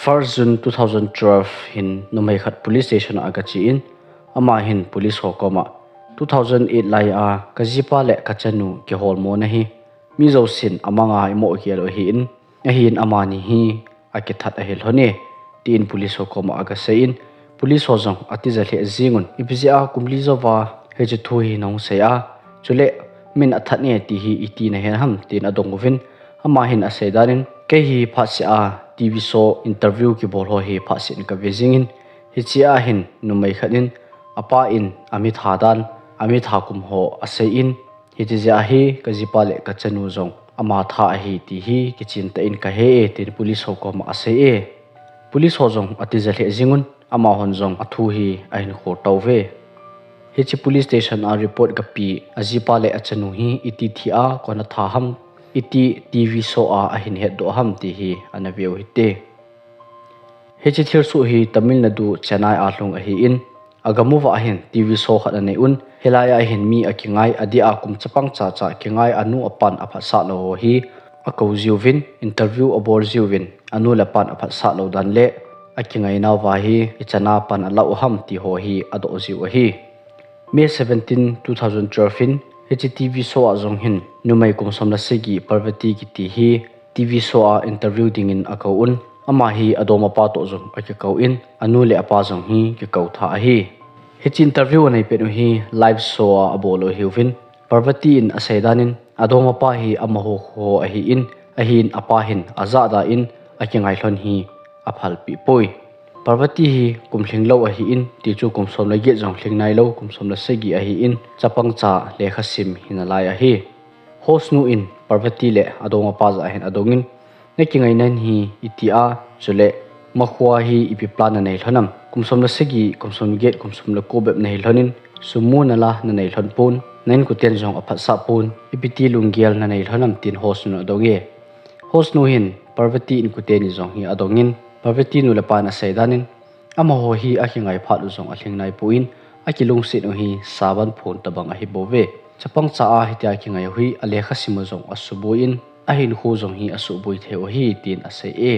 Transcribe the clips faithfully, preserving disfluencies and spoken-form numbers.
First June two thousand twelve hin numei khat police station a aga che in, ama hin police ho koma two thousand eight lai a kajipa le kachanu kiholmo na hi mi jousen amanga imo kei lou ahin, ahin amani hi akithat ahi lhon e, tin police ho koma aga sei in, police ho jong atija lheh jing un, ipi jeh a kum li jouva hiche thu hi nahung sei a, chule min athat e ti hi iti nahen ham, tin adong uvin, ama hin asei dan in, kei hi phatseh a TV show interview kibol ho hi phatseh in kave jing in, hiche a hin numei khat in, apa in amitha dan, amitha kum ho asei in, hiche jeh a hi kajipa le kachanu jong ama tha ahi ti hi kichen tah in kahe e, tin police ho koma asei e. Police ho jong atija lheh jing un, amahon jong athu hi ahin khol tauve. Hiche police station a report gape ajipa le achanu hi iti thi a kona tha ham, iti TV show a ahin hetdoh ham ti hi ana ve u hite. Hiche thilsoh hi Tamil Nadu, Chennai a lhung ahin, agam uva hin TV show khat anei un, hilai a hin mi akingai, adeh a kum chapang chacha kingai anu apan aphatsah lou ho hi akou jiuvin, interview abol jiuvin, anu le apan aphatsah lou dan le akingainauva hi ichan a pan alah u ham ti ho hi adoh jiu ahi. May seventeen, two thousand twelve in hiche TV show a jong hin numei kum som le sagi Parvati kiti hi TV show a interview dingin akou un, ama hi adongmapa toh jong akikou in, anu le apa jong hi kikou tha ahi. Hiche interview anei pet u hi live show a abol u ahiuvin, Parvati in asei dan in, adongmapa hi amaho kho ahin, ahin apa hin ajahda in akingai lhon hi aphalpeh poi. Parvati hi kum lhinglou ahin, tichu kum som le get jong lhing nailou, kum som le sagi ahin, chapang cha lekha sim hinalai ahi. Host nu in Parvati le adongmapa jah a hin adongin, nakingaina hi iti a, chule makhoa hi ipi plan nanei lhon am? Kum som le sagi, kum som le get, kum som le ko bep nahi lhon in, sum muna la nanei lhon pon, na inkoten jong aphatsah pon, ipi ti lunggel nanei lhon am, tin host nu in adong e. Host nu hin Parvati inkote ni jong hi adongin, Parvati nu le pa in asei dan in, amaho hi akingai phat u jong alhing naipon, akilungset u hi saban phon tabang ahi bouve. Chapang cha a hitia kingai u hi alekha sim u jong asuboi in, ahinkho jong hi asuboi thei u ahi, tin asei e.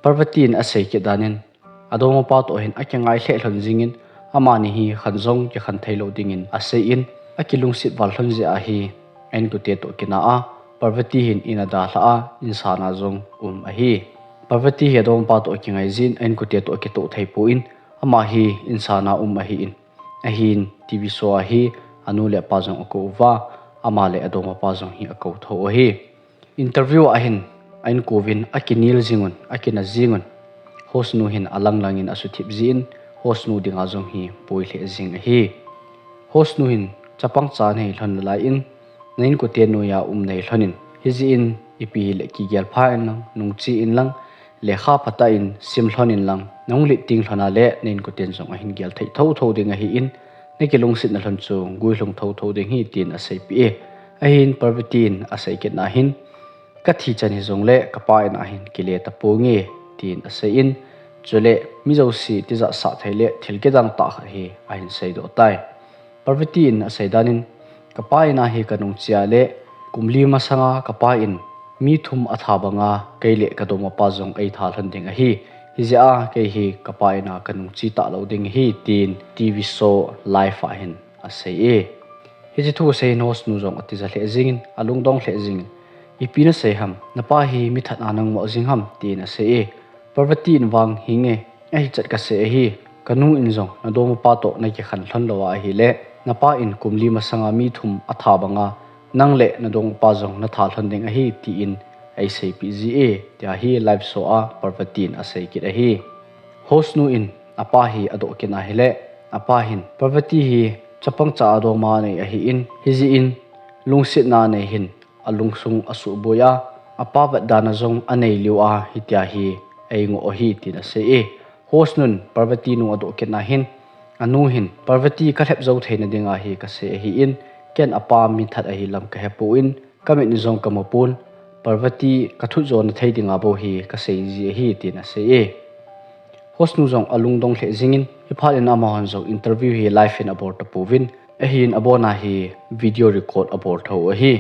Parvati in asei kit dan in, adongmapa toh hin akingai lheh lhon jing in, amani hi khan jong kikhen thei lou dingin asei in, akilungset val lhon jeh a hi a inkote toh kina a, Parvati hin in adalhah a, insan a jong um ahi. Parvati hi adongmapa toh akingai jeh in, a inkote toh akitoh thei pon, ama hi insan a um ahin, ahin TV show a hi anu le apa jong akou uva, ama le adongmapa jong hi akou thou ahi. Interview a hin a inkouvin akinel jing un, akina jing un, host nu hin alang lang in asuthip jeh in, host nu dinga jong hi boi lheh jing ahi. Host nu hin, chapang cha nahi lhon nalai in, na inkote noiya um nahi lhon in, hijeh in ipi hile kigel pha inlang, nungche inlang, lekha phatah in sim lhon inlang, nahung lit teng lhon a le na inkoten jong ahin gel thei thotho ding ahin, nakilungsetna lhon chu guilhung thotho ding ahi, tin aseipeh e. Ahin Parvati in asei kitna hin, kathi chan hijongle kapa in a hin kile taponge, tin asei in, chule mi jouse tijat sah thei le thil kidang tah khat hi ahin seidoh tai. Parvati in asei dan in, kapa in a hi kanungche a le kum li masanga kapa in mi thum atha banga kei le kadongmapa jong eitha lhon ding ahi. Hijeh a kei hi kapa in a kanungche talou ding ahi, tin TV show live a hin asei e. Hiche thu asei in host nu jong atija lheh jing in, alungdong lheh jing in, ipi nasei ham, napa hi mithat a nangoh jing ham, tin asei e. Parvati in vang, hinge, ahichat kasei ahi, kanu in jong nadongmapa toh nakikhen lhon lou a ahile, napa in kum li masanga mi thum atha banga nang le nadongmapa jong natha lhon ding ahi, tin eiseipeh ji e, tia hi live show a Parvati in asei kit ahi. Host nu in apa hi adoh kit na hile, apa hin, Parvati hi chapang cha adongma nei ahin, hijeh in lungsetna nei hin alungsung asuhboi a, apa vetdana jong anei liu a, hitia hi eingoh ahi, tin asei e. Host nun Parvati nu adoh kit na hin, anu hin, Parvati kalhep jou theina dinga hi kasei ahin, ken apa mithat ahi lam kahepon, kamit in jong kamupon, Parvati kathut jona thei dinga bou hi kasei ji ahi, tin asei e. Host nu jong alungdong lheh jing in, hiphat in amahon jong interview hi live in abol tapouvin, ahin abona hi video record abol thou ahi.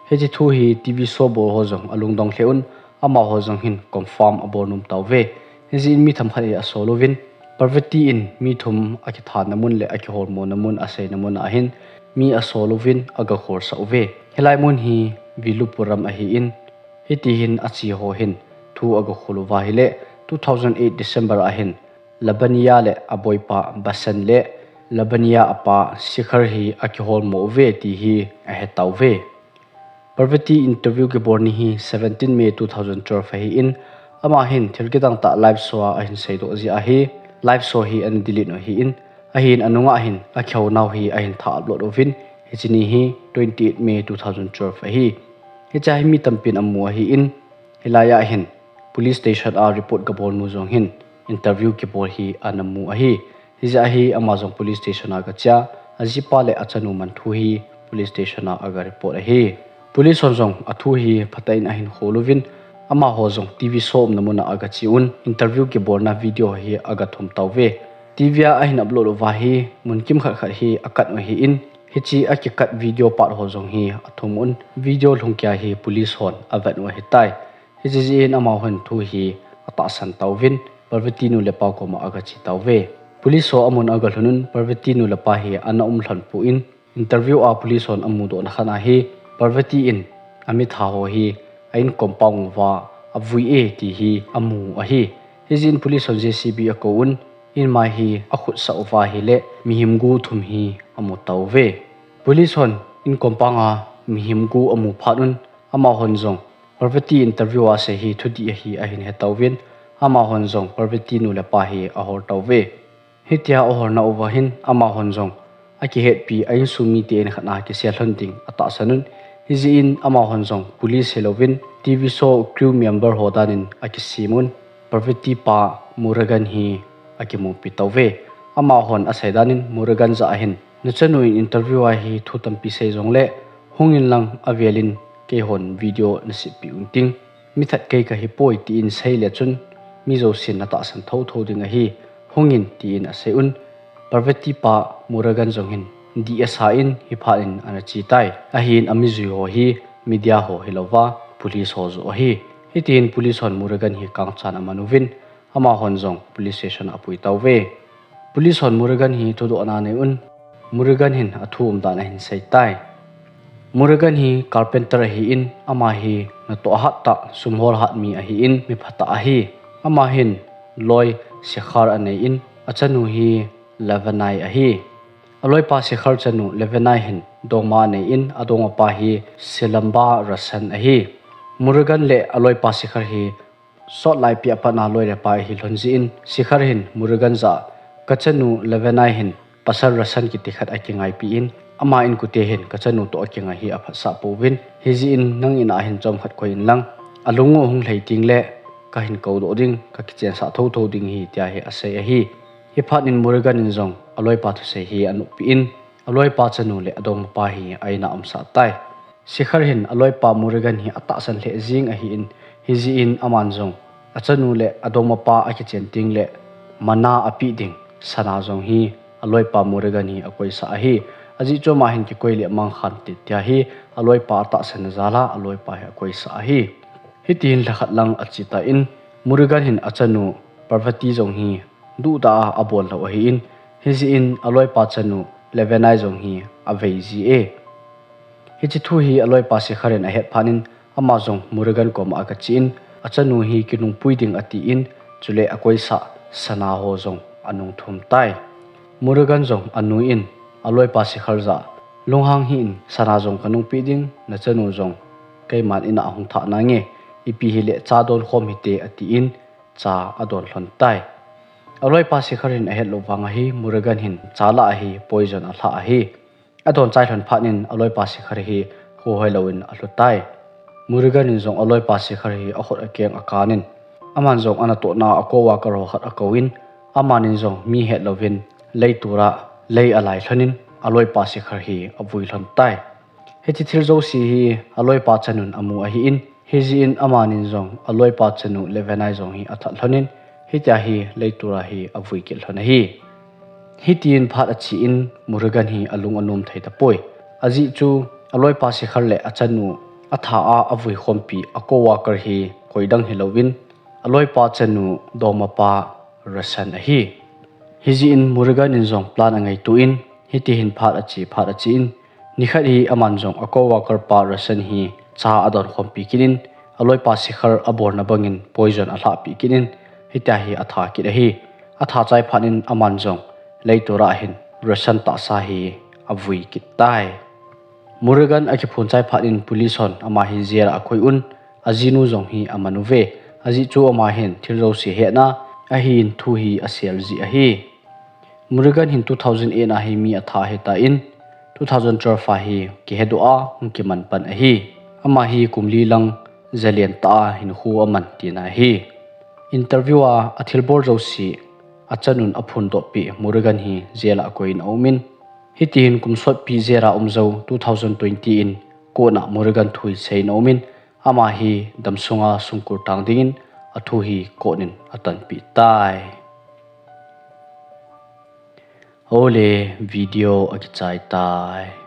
Hiche thu hi TV show bol ho jong alungdong lheh un, amaho jong hin confirm abol nom tauve. Hijeh in mi themkhat hi asol uvin, Parvati in mi thum akithana mun le akiholmona mun aseina mun ahin, mi asol uvin aga kholsah uve. Hilai mun hi Vilupuram ahin, hitihin achi ho hin thu aga khol uva ahile, two thousand eight December ahin, Lavanya le aboipa Basan le Lavanya apa Shikhar hi akiholmo uve ti hi ahetauve. Parvati interview kibol ni hi seventeen May two thousand twelve ahin, ama hin thil kidang tah live show a ahin seidoh jeh ahi, live show hi ana delete u ahin, ahin anunga hin akihou nau hi ahin tha upload uvin, hiche ni hi twenty-eight May two thousand twelve ahi. Hiche hi mi tampin amu ahin, hilai a hin police station a report gabol nu jong hin interview kibol hi ana mu ahi. Hijeh a hi ama jong police station a gache a, ajipa le achanu man thu hi police station a aga report ahi. Police hon jong athu hi phatah in ahin khol uvin, amaho jong TV show umna mun a aga che un, interview kibolna video hi aga thum tauve. TV a ahin upload uva hi mun kimkhat khat hi acut u ahin, hiche akicut video part ho jong hi athum un, video lhung kei a hi police hon avet u ahitai. Hiche jeh in amahon thu hi atahsan tauvin, Parvati nu le pa koma aga che tauve. Police ho amun aga lhun un, Parvati nu le pa hi ana um lhon pon, interview a police hon amudoh na khat a hi, Parvati in amitha ho hi a in compound uva avui e ti hi amu ahi. Hijeh in police hon JCB akou un, in mai hi akhutsah uva ahile, mihem gu thum hi amu tauve. Police hon in compound a mihem gu amu phat un, amahon jong Parvati interview a asei hi thudih ahi ahin hetauvin, amahon jong Parvati nu le pa hi ahol tauve. Hitia aholna uva hin amahon jong akihetpi a insung mite in khat a kisel lhon ding atahsan un, hijeh in amahon jong police hilouvin TV show crew member ho dan in akisem un, Parvati pa Murugan hi akimupi tauve. Amahon asei dan in Murugan jah a hin, nachanu in interview a hi thu tampi sei jongle, hung in lang avel in keihon video nasitpi un ting. Mi that kei kahi poi tin sei le chun, mi jousen natahsan thotho ding ahi, hung in tin asei un. Parvati pa Murugan jong hin dih asa in hiphat in ana che tai. Ahin amijui ho hi media ho hilouva, police ho joh ahi. Hitin police hon Murugan hi kangchan aman uvin, amahon jong police station a apui tauve. Police hon Murugan hi thudohna anei un, Murugan hin athu umdan ahin sei tai. Murugan hi carpenter ahin, ama hi natoh ahat tah, sum hol hat mi ahin, mi phatah ahi. Ama hin loi Shikhar anei in, achanu hi Lavanya ahi. Aloipa Shikhar chanu Lavanya hin dongma anei in, adongmapa hi Silamba Rasan ahi. Murugan le aloipa Shikhar hi sot laipi a pat a loi le pai ahi lhon jeh in, Shikhar hin Murugan jah a, kachanu Lavanya hin pasal Rasan kiti khat akingaipi in, ama inkote hin kachanu toh akingai hi aphatsah pouvin, hijeh in nang in a hin chomkhat koi in lang, alung u hung lhai teng le kahin koudoh ding, kakichensah thotho ding ahi, tia hi asei ahi. Hiphat in Murugan in jong aloipa thusei hi anoppi in, aloipa chanu le adongmapa hi a in a umsah tai. Shikhar hin aloipa Murugan hi atahsan lheh jeng ahin, hijeh in aman jong achanu le adongmapa akichen teng le mana apeh ding sana jong hi aloipa Murugan hi akoisah ahi. Ajeh chu ama hin kikoi le mangkhan te tia hi aloipa atahsan na jal a aloipa hi akoisah ahi. Hitihin lhakhat lang ache tan, Murugan hin achanu Parvati jong hi duhdah a abol lou ahin, hijeh in aloipa chanu Lavanya jong hi avei ji e. Hiche thu hi aloipa Shikhar in ahet phat in, ama jong Murugan koma aga che in, achanu hi kinungpui ding atin, chule akoisah sana ho jong anung thum tai. Murugan jong anu in, aloipa Shikhar jah a, lunghang hih in, sana jong kanungpeh ding, nachanu jong keiman in a hung thah nange, ipi hile cha don khom hite atin, cha adon lhon tai. Aloipa Shikhar hin ahet lou vang a hi Murugan hin cha lah a hi poison alhah ahi. Adon chai lhon phat in aloipa Shikhar hi khohoi louvin alhu tai. Murugan in jong aloipa Shikhar hi akhut akeng akan in, aman jong anatohna a co-worker ho khat akou in, aman in jong mi het louvin leitur a lei alai lhon in aloipa Shikhar hi avui lhon tai. Hiche thil jouse hi aloipa chanun amu ahin, hijeh in aman in jong aloipa chanu Lavanya jong hi athat lhon in, hitia hi leitur a hi avui kit lhon ahi. Hitin phat ache in Murugan hi alung anom thei tapoi. Ajeh chu aloipa Shikhar le achanu atha a avui khompi a co-worker hi koidang hilouvin, aloipa chanu dongmapa Russian ahi. Hijeh in Murugan in jong plan angaito in, hiti hin phat ache phat ache in, nikhat hi aman jong a co-worker pa Russian hi cha adon khompi kit in, aloipa sikhar abolna bangin poison alhahpeh kit in, hitia hi atha kit ahi. Atha chai phat in aman jong leitura hin Russian tahsa hi avui kit tai. Murugan akiphon chai phat in police hon ama hi jail a akoi un, ajinu jong hi aman uve. Ajeh chu ama hin thil jouse hetna ahin thu hi asel jeh ahi. Murugan hin two thousand eight a hi mi atha ahitan, two thousand twelve a hi kihedoh a hung kiman pan ahi. Ama hi kum li lang jalen tah a hinkho aman tina ahi. Interview a athilbol jouse achanun aphondohpeh Murugan hi jail a akoiyin aumin, hiti hin kum sotpi jail a aum jou two thousand twenty in court a Murugan thu hi seiyin aumin, ama hi damsunga songkul tang dingin athu hi court in atanpeh tai. Ole, video akichai tai.